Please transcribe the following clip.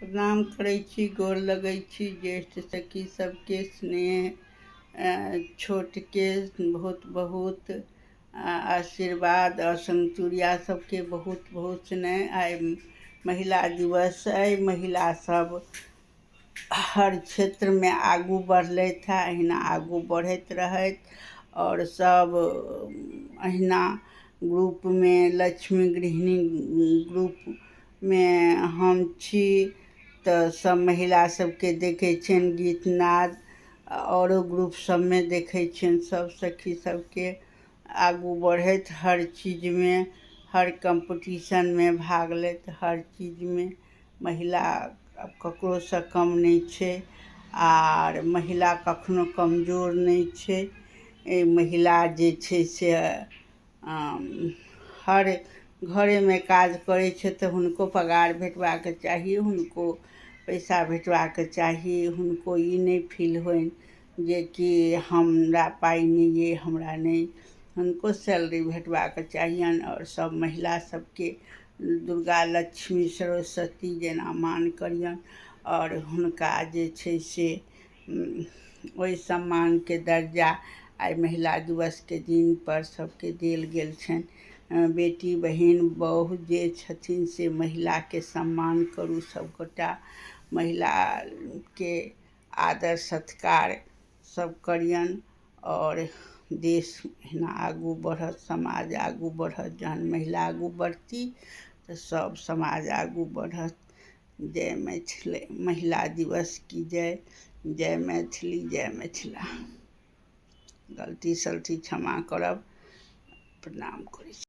प्रणाम करै छी, गोर लगै छी। ज्येष्ठ सखी सबके स्नेह, छोटके बहुत बहुत आशीर्वाद आओर संगतुरिया सबके बहुत बहुत स्नेह। आइ महिला दिवस अइ। महिला सब हर क्षेत्रमे आगू बढ़लथि हँ, अहिना आगू बढ़ैत रहथि। आओर सब अहिना ग्रुपमे, लक्ष्मी गृहिणी ग्रुपमे हम छी, तऽ सब महिला सबके देखै छियनि गीत नाद। आओरो ग्रुप सबमे देखै छियनि सब सखी सबके आगू बढ़ैत, हर चीजमे, हर कम्पीटिशनमे भाग लैत। हर चीजमे महिला आब ककरोसँ कम नहि छै आर महिला कखनो कमजोर नहि छै। महिला जे छै से हर घरेमे काज करै छै, तऽ हुनको पगार भेटबाक चाही, हुनको पैसा भेटबाक चाही। हुनको ई नहि फील होइन जेकि हमरा पाइ नहि अइ, हमरा नहि। हुनको सैलरी भेटबाक चाहियनि। आओर सभ महिला सबके दुर्गा, लक्ष्मी, सरस्वती जेना मान करियनि आओर हुनका जे छै से ओहि सम्मानके दर्जा आइ महिला दिवसके दिनपर सबके देल गेल छनि। बेटी, बहिन, बहु जे छथिन से महिलाके सम्मान करू। सबगोटा महिलाके आदर सत्कार सब करियनि आओर देश एहिना आगू बढ़त, समाज आगू बढ़त। जहन महिला आगू बढ़ती तऽ सब समाज आगू बढ़त। जय मैथिली, महिला दिवस की जय। जय मैथिली, जय मिथिला। गलती सलती क्षमा करब। प्रणाम करै छी।